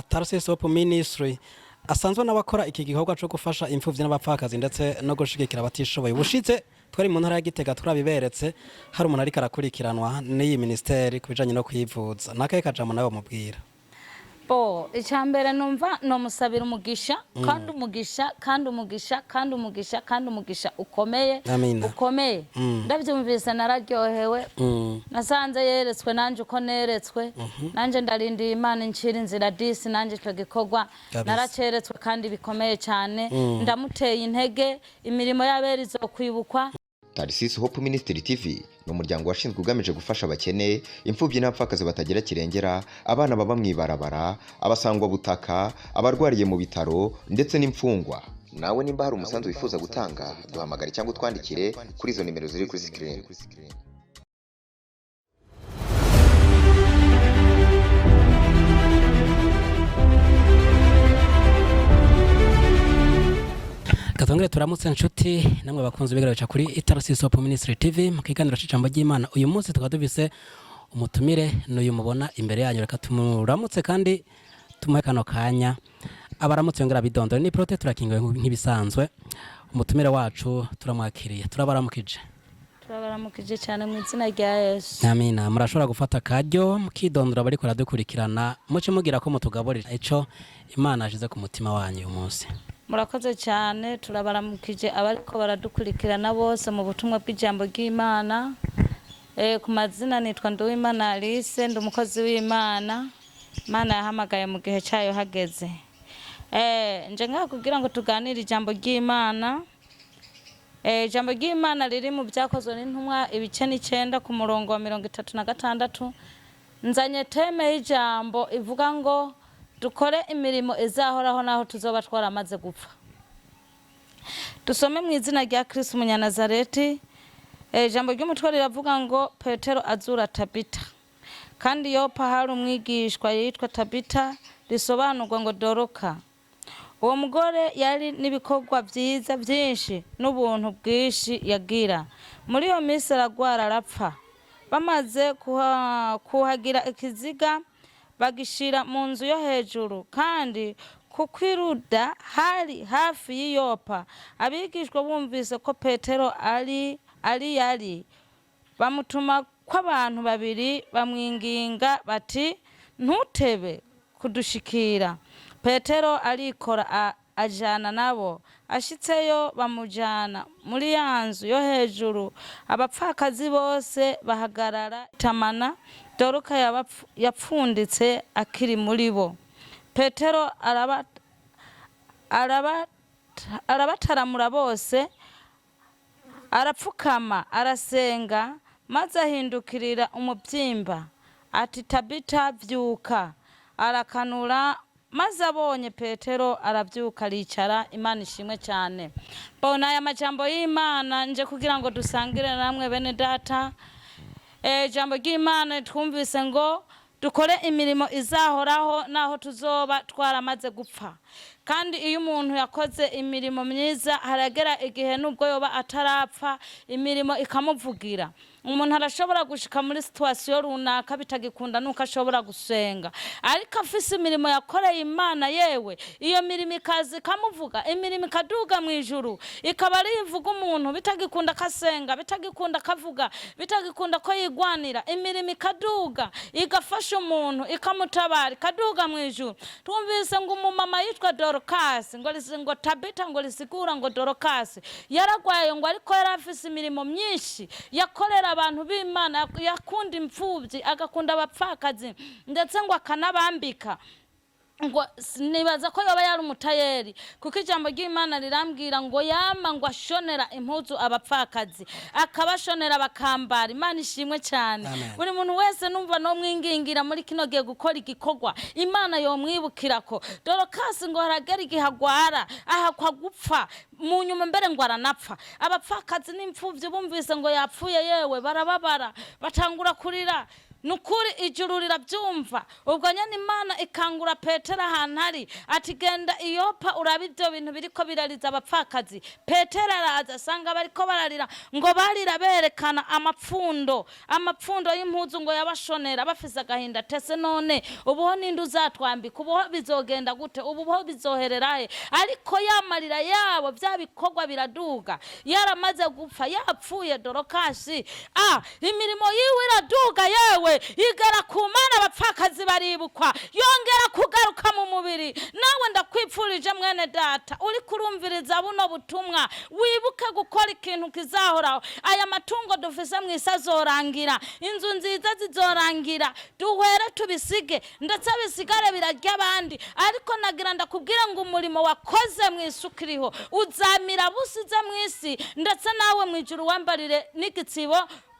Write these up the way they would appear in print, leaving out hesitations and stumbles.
Tarsis Hope Ministry, asanzwe n'abakora iki gikorwa cyo gufasha imfuvyi n'abapfakazi ndetse no gushigikira abatishoboye. Ubushize twari mu ntara ya Gitega, turabiberetse, hari umuntu ariko arakurikiranwa n'iyi ministeri ku bijanye no kwivuza. Nakahe kajambo nawe mubwira? Bo, icya mbere numva nomusabira umugisha, kandi umugisha, kandi umugisha, kandi umugisha, kandi umugisha ukomeye. Amina. Ukomeye. Ndabyumvise nararyohewe. Nasanze yeretswe nanjye uko neretswe. Nanjye ndarindiye Imana incira inzira disi, nanjye icyo gikorwa naraceretswe kandi bikomeye cyane. Ndamuteye intege, imirimo y'abera izokwibukwa. Tarsis Hope Ministry TV ni umuryango washinzwe ugamije gufasha abakene, imfubyi n'abapfakazi batagira kirengera, abana baba mu ibarabara, abasangwabutaka, abarwariye mu bitaro ndetse n'imfungwa. Nawe nimba hari umusanzu wifuza gutanga, duhamagare cyangwa utwandikire kuri izo nimero ziri kuri screen. Katongere turamutse nshuti namwe bakunzi bigaragaza kuri Tarsis Hope Ministry TV mu kiganiro c'ijambo ry'Imana. Uyu munsi tukaba dufise umutumire n'uyu mubona imbere yanyu. Reka tumuramutse kandi tumuhe kano kanya abaramutse yongera bidondore. Ni Prote, turakingiwe nk'ibisanzwe. Umutumire wacu turamwakiriye, turabaramukije. Turabaramukije cyane mu izina rya Yesu. Amina. Murashobora gufata akaryo mukidondora, bariko baradukurikirana, muce mugira ko mutugaburira ico Imana yashize ku mutima wanyu uyu munsi. Murakoze cyane. Turabaramukije abariko baradukurikirana bose mu butumwa bw'ijambo ry'Imana. Ku mazina nitwa Nduwimana Alice, ndi umukozi w'Imana. Imana yahamagaye mu gihe cyayo hageze. Nje ngaha kugira ngo tuganire ijambo ry'Imana. Ijambo ry'Imana riri mu Byakozwe n'Intumwa, ibice 9, ku murongo wa 36. Nzanye thème y'ijambo ivuga ngo dukore imirimo izahoraho naho tuzoba twaramaze gupfa. Dusome mu izina rya Kristo Umunyanazareti. Ijambo ry'umutwe riravuga ngo Petero azura Tabita. Kandi Yopa hari umwigishwa yitwa Tabita, risobanurwa ngo Doroka. Uwo mugore yari n'ibikorwa byiza byinshi n'ubuntu bwinshi yagira. Muri iyo minsi aragwara, arapfa. Bamaze kuhagira ikiziga, bagishira mu nzu yo hejuru. Kandi kuko i Luda hari hafi y'iyopa, abigishwa bumvise ko Petero ari yari, bamutuma kw'abantu babiri, bamwinginga bati: "Ntutebe kudushikira." Petero arikora, ajana nabo. Ashitseyo, bamujana muri ya nzu yo hejuru. Abapfakazi bose bahagarara tamana Doruka yapfunditse akiri muri bo. Petero arabataramura bose, arapfukama, arasenga, maze ahindukirira umubyimba ati: "Tabita, vyuka." Arakanura, maze abonye Petero arabyuka, aricara. Imana ishimwe cyane. Mbona aya majambo y'Imana nje kugira ngo dusangire namwe bene data. Ijambo ry'Imana twumvise ngo dukore imirimo izahoraho naho tuzoba twaramaze gupfa. Kandi iyo umuntu yakoze imirimo myiza, haragera igihe nubwo yoba atarapfa, imirimo ikamuvugira. Umuntu arashobora gushika muri situation runaka bitagikunda nuko ashobora gusenga, ariko afise imirimo yakoreye Imana, yewe iyo mirimo ikaza ikamuvuga, imirimo ikaduga mu ijuru, ikaba ari ivuga. Umuntu bitagikunda akasenga, bitagikunda akavuga, bitagikunda ko yigwanira, imirimo ikaduga, igafasha umuntu, ikamutabara, ikaduga mu ijuru. Twumvise ngo umumama yitwa Dorokasi, ngo Tabita, ngo risigura ngo Dorokasi, yaragwaye ngo, ariko yari afise imirimo myinshi yakorera abantu b'Imana. Yakunda imfubyi, agakunda abapfakazi, ndetse ngo akanabambika. Ngo nibaza ko yoba yari umutayeri, kuko ijambo ry'Imana rirambwira ngo yama ngo ashonera impuzu abapfakazi, akabashonera bakambara. Imana ishimwe cyane. Amen. Buri muntu wese numva no mwingingira muri kino gihe gukora igikorwa Imana yomwibukirako. Dorokasi ngo haragera igihe agwara, ahakwa gupfa, mu nyuma mbere ngo aranapfa. Abapfakazi n'imfubyi bumvise ngo yapfuye, yewe barababara, batangura kurira. Ni ukuri ijuru rirabyumva. Ubwo nyine Imana ikangura Petero ahantu ari, ati: "Genda i Yopa urabe ibyo bintu biriko birariza abapfakazi." Petero araza, asanga bariko bararira, ngo barira berekana amapfundo, amapfundo y'impuzu ngo yabashonera, bafise agahinda. Tese none ubuho ninde uzatwambika? Ubuho bizogenda gute? Ubuho bizoherera he? Ariko yamarira yabo, bya bikorwa biraduga. Yaramaze gupfa, yapfuye Dorokasi, imirimo yiwe iraduga, yewe, igera ku Mana, abapfakazi baribukwa, yongera kugaruka mu mubiri. Nawe ndakwipfurije, mwene data uri kurumviriza buno butumwa, wibuke gukora ikintu kizahoraho. Aya matungo dufise mu isi azorangira, inzu nziza zizorangira, duhwere tubisige, ndetse bisigare birarya abandi. Ariko nagira ndakubwira ngo umurimo wakoze mu isi ukiriho uzamira busize mu isi, ndetse nawe mu ijuru wambarire n'igitsibo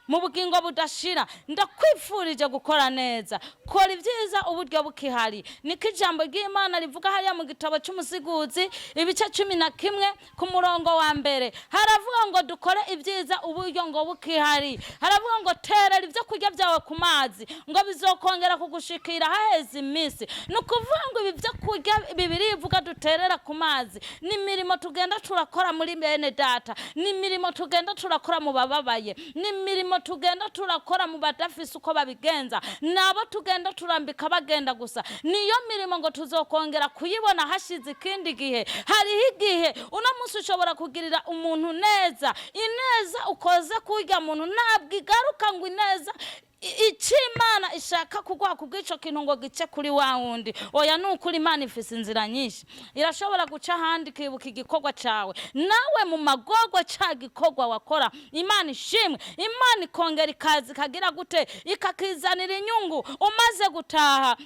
mu bugingo budashira. Ndakwifurije gukora neza, kora ibyiza uburyo bukihari. Niko ijambo ry'Imana rivuga hariya mu gitabo cy'Umusiguzi, ibice 11 ku murongo wa mbere. Haravuga ngo dukore ibyiza uburyo ngo bukihari. Haravuga ngo terera ibyo kurya byawe ku mazi, ngo bizokongera kugushikira haheze iminsi. Ni ukuvuga ngo ibi byo kurya Bibiri ivuga duterera ku mazi ni imirimo tugenda turakora muri bene data, ni imirimo tugenda turakora mu bababaye, ni imirimo tugenda turakora mu badafise uko babigenza, nabo tugenda turambika bagenda gusa. Niyo mirimo ngo tuzokongera kuyibona hashize ikindi gihe. Hariho igihe uno munsi ushobora kugirira umuntu neza, ineza ukoze kurya muntu ntabwo igaruka, ngo ineza icyo Imana ishaka kuguha kubw'icyo kintu ngo gice kuri wa wundi. Oya, ni ukuri, Imana ifise inzira nyinshi, irashobora guca ahandi ikibuka igikorwa cyawe nawe mu magorwa, cya gikorwa wakora. Imana ishimwe. Imana ikongera ikaza ikagira gute? Ikakizanira inyungu umaze gutaha.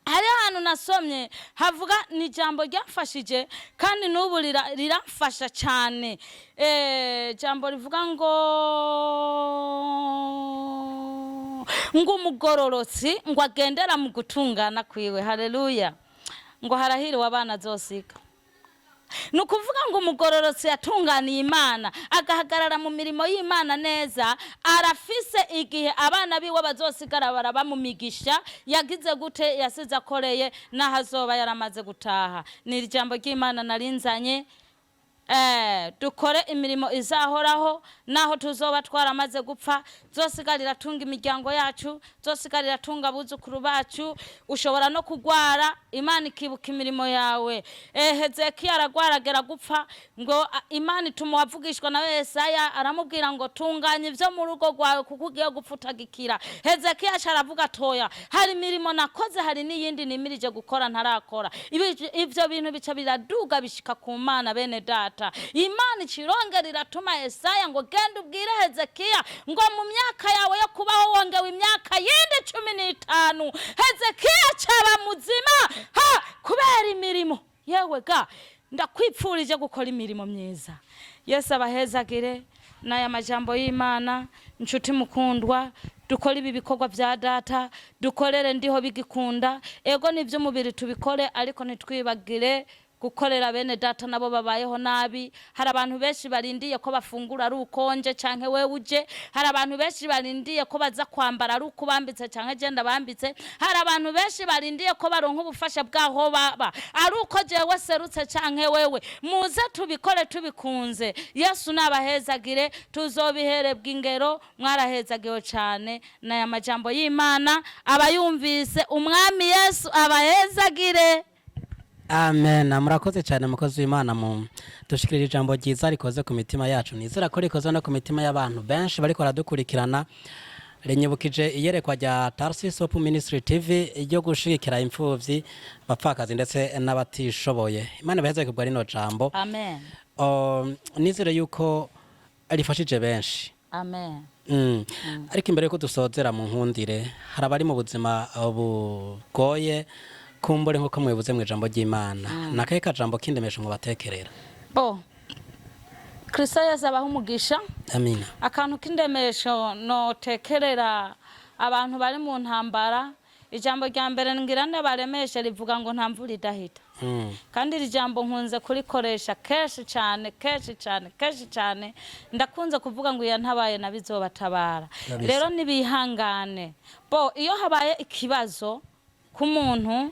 Hari ahantu nasomye havuga, ni ijambo ryamfashije kandi n'ubu riramfasha cyane. Ijambo rivuga ngo umugororotsi ngo agendera mu gutungana kwiwe, haleluya, ngo harahiriwe abana azosiga. Ni ukuvuga ngo umugororotsi yatunganiye Imana, agahagarara mu mirimo y'Imana neza, arafise igihe abana biwe bazosigara baraba mu migisha yagize gute? Yasize akoreye n'aho azoba yaramaze gutaha. Ni ijambo ry'Imana narinzanye. Dukore imirimo izahoraho naho tuzoba twaramaze gupfa, zosigarira tunga imiryango yacu, zosigarira tunga abuzukuru bacu. Ushobora no kugwara, Imana ikibuka imirimo yawe. Hezekiya aragwara, agera gupfa, ngo Imana ituma uwavugishwa nawe Yesaya, aramubwira ngo: "Tunganya ibyo mu rugo rwawe kuko ugiye gupfa utagikira." Hezekiya aca aravuga: "Toya, hari imirimo nakoze, hari n'iyindi nimirije gukora ntarakora." Ivyo bintu bica biraduga, bishika ku Mana. Bene data, Imana ikirongera iratuma Yesaya ngo: "Genda ubwire Hezekiya ngo mu myaka yawe yo kubaho wongewe imyaka yindi 15." Hezekiya caba muzima ha kubera imirimo. Yewe ga, ndakwipfurije gukora imirimo myiza. Yesu abahezagire n'aya majambo y'Imana. Nshuti mukundwa, dukore ibi bikorwa bya data, dukorere ndiho bigikunda. Ego, n'iby'umubiri tubikore, ariko ntitwibagire gukorera bene data nabo babayeho nabi. Hari abantu benshi barindiye ko bafungura ari ukonje canke wewe uje. Hari abantu benshi barindiye ko baza kwambara ari uko bambitse canke genda bambitse. Hari abantu benshi barindiye ko baronka ubufasha bwaho baba ari uko jewe serutse canke wewe. Muze tubikore tubikunze. Yesu nabahezagire, tuzobiherebwa ingero. Mwarahezagiwe cane n'aya majambo y'Imana. Abayumvise, Umwami Yesu abahezagire. Amen. Murakoze cyane, mukozi w'Imana, mu dushikirije ijambo ryiza rikoze ku mitima yacu. Nizera ko rikoze no ku mitima y'abantu benshi bariko baradukurikirana. Rinyibukije iyerekwa rya Tarsis Hope Ministry TV ryo gushigikira imfuvyi, abapfakazi ndetse n'abatishoboye. Imana ibaheze kubwa rino jambo. Amen. Nizere yuko rifashije benshi. Amen. Ariko imbere yuko dusozera, mu nkundire, hari abari mu buzima bugoye kumbure nk'uko mwibuze mu ijambo ry'Imana, nakahe kajambo k'indemesho mu batekerera? Bo Kristo Yesu abaha umugisha. Amina. Akantu k'indemesho notekerera abantu bari mu ntambara. Ijambo rya mbere ngira ndabaremeshe rivuga ngo nta mvura idahita. Kandi iri jambo nkunze kurikoresha kenshi cyane, kenshi cyane, kenshi cyane. Ndakunze kuvuga ngo iya ntabaye nabizobatabara. Rero nibihangane. Bo iyo habaye ikibazo ku muntu,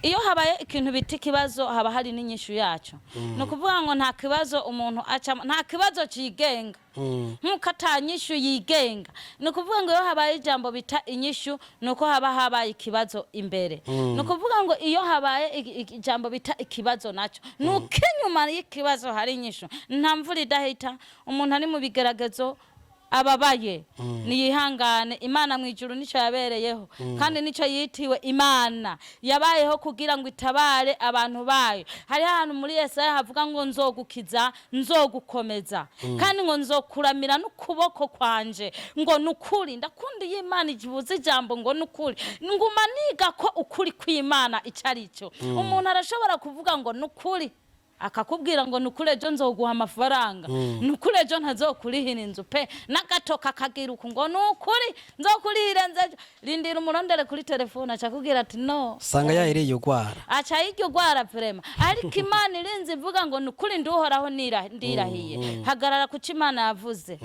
iyo habaye ikintu bita ikibazo, haba hari n'inyishu yacyo. Ni ukuvuga ngo nta kibazo umuntu acamo, nta kibazo cigenga, nk'uko ata nyishu yigenga. Ni ukuvuga ngo iyo habaye ijambo bita inyishu, ni uko haba habaye ikibazo imbere. Ni ukuvuga ngo iyo habaye ijambo bita ikibazo, nacyo ni uko inyuma y'ikibazo hari inyishu. Nta mvura idahita. Umuntu ari mu bigeragezo ababaye niyihangane. Imana mu ijuru nicyo yabereyeho, kandi nicyo yitiwe. Imana yabayeho kugira ngo itabare abantu bayo. Hariho ahantu muri Yesaya havuga ngo nzogukiza, nzogukomeza, kandi ngo nzokuramira n'ukuboko kwanje. Ngo nukuri. Ndakunda iyo Imana ivuze ijambo ngo nukuri. Nguma niga ko ukuri kw'Imana icyo ari cyo. Umuntu arashobora kuvuga ngo nukuri, akakubwira ngo nukuri ejo nzoguha amafaranga, nukuri ejo ntazokurihira inzu pe, n'agato kakagira uku ngo nukuri nzokurihira inzu ejo. Rindira umurondere kuri telefone, acakubwira ati no. Usanga yayiriye ugwara. Aca yirya ugwara vraiment. Ariko Imana irinze ivuga ngo nukuri nduhoraho ndirahiye, hagarara kuco Imana yavuze.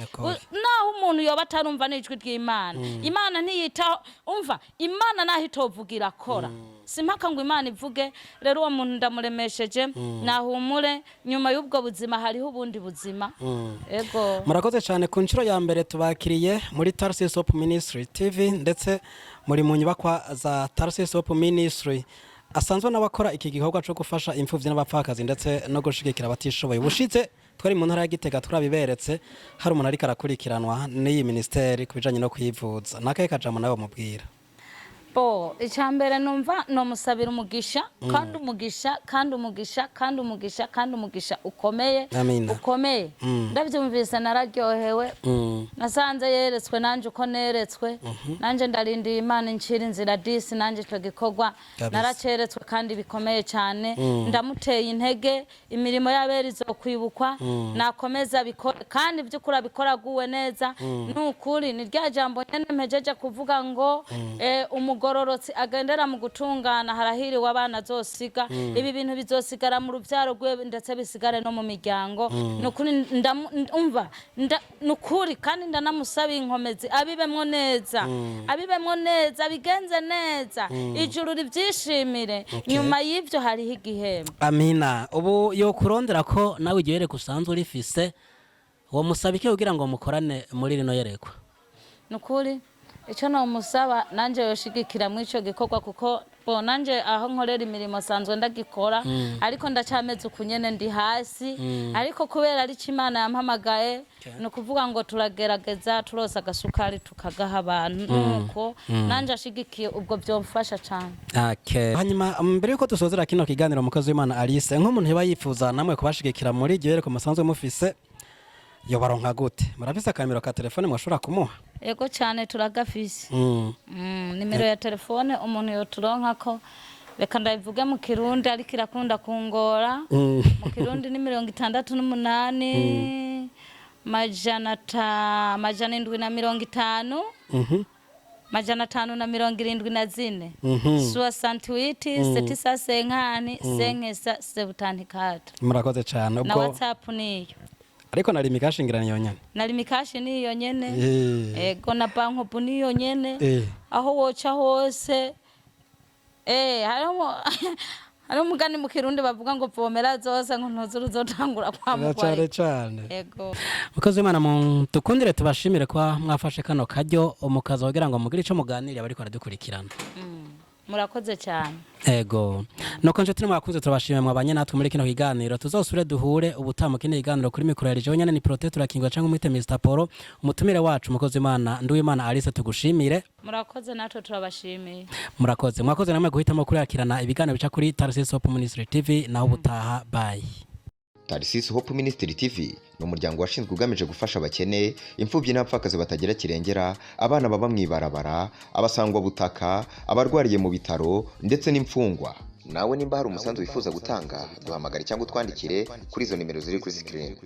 Naho umuntu yoba atarumva n'ijwi ry'Imana, Imana ntiyitaho. Umva, Imana naho itovuga irakora. Simpaka ngo Imana ivuge. Rero uwo muntu ndamuremesheje, nahumure, nyuma y'ubwo buzima hariho ubundi buzima. Ego. Murakoze cyane. Ku nshuro ya mbere tubakiriye muri Tarsis Hope Ministry TV, ndetse muri mu nyubakwa za Tarsis Hope Ministry, asanzwe n'abakora iki gikorwa cyo gufasha imfubyi n'abapfakazi ndetse no gushigikira abatishoboye. Ubushize twari mu ntara ya Gitega, turabiberetse, hari umuntu ariko arakurikiranwa n'iyi ministeri ku bijanye no kwivuza. Nakahe kajambo nawe mubwira? Bo icya mbere numva nomusabira umugisha, kandi umugisha, kandi umugisha, kandi umugisha, kandi umugisha ukomeye. Amina. Ukomeye. Ndabyumvise nararyohewe. Nasanze yeretswe nanjye uko neretswe. Nanjye ndarindiye Imana incira inzira disi, nanjye icyo gikorwa naraceretswe kandi bikomeye cyane. Ndamuteye intege, imirimo y'abera izokwibukwa. Nakomeza bikore, kandi by'ukuri abikora aguwe neza. Ni ukuri, ni rya jambo nyene mpejeje kuvuga ngo umugororotsi agendera mu gutungana, harahiriwe abana azosiga. Ibi bintu bizosigara mu rubyaro rwe, ndetse bisigare no mu miryango. Ni ukuri umva, ni ukuri. Kandi ndanamusaba inkomezi, abibemwo neza, abibemwo neza, abigenze neza, ijuru ribyishimire. Nyuma y'ibyo hariho igihembo. Amina. Ubu yo kurondera ko nawe iryo yerekwa usanzwe urifise, uwo musaba iki kugira ngo mukorane muri rino yerekwa? Ni ukuri, icyo namusaba nanjye yoshigikira muri icyo gikorwa, kuko bo nanjye aho nkorera imirimo sanzwe ndagikora, ariko ndacyameze uku nyene, ndi hasi. Ariko kubera ari cyo Imana yampamagaye, ni ukuvuga ngo turagerageza turosa agasukari tukagaha abantu. Nuko nanjye ashigikiye ubwo byomfasha cyane. Okay. Hanyuma mbere yuko dusozera kino kiganiro, umukozi w'Imana Alice, nk'umuntu yoba yifuza namwe kubashigikira muri iryo yerekwa musanzwe mufise, yobaronka gute? Murafise akamero ka telefone mwashobora kumuha? Yego cyane, turagafise. Nimero ya telefone umuntu yoturonkako, reka ndabivuge mu Kirundi, ariko irakunda kungora. Mu Kirundi ni 68 750 574. 68 750 574. Murakoze cyane. Na Ubwo WhatsApp niyo. Ariko na Lumicash ngirana yonyene? Na Lumicash niyo nyene. Ego, na Bancobu niyo nyene. Aho woca hose, hariho umugani mu Kirundi bavuga ngo vomera zose, ngo ntuzi uruzotangura kwa Na cane mugwayi. Cane. Ego. Mukozi w'Imana, mu dukundire tubashimire kuba mwafashe kano karyo mukaza kugira ngo mugire ico muganiriye abariko baradukurikirana. Murakoze cyane. Ego. Nuko nshuti mwakunze, turabashimiye mwabanye natwe muri kino kiganiro. Tuzosubire duhure ubutaha mu kindi kiganiro. Kuri mikoro ya jewe nyene ni Prote turakingwa cyangwa umwite Mr Polo. Umutumire wacu umukozi w'Imana Nduwimana Alice, tugushimire. Murakoze, natwe turabashimiye. Murakoze. Mwakoze namwe guhitamo kurakirana ibiganiro bica kuri Tarsis Hope Ministry TV. Naho ubutaha, bye. Tarsis Hope Ministry TV ni umuryango washinzwe ugamije gufasha abakene, imfubyi n'abapfakazi batagira kirengera, abana baba mu ibarabara, abasangwabutaka, abarwariye mu bitaro ndetse n'imfungwa. Nawe nimba hari umusanzu wifuza gutanga, duhamagare cyangwa utwandikire kuri izo nimero ziri kuri screen.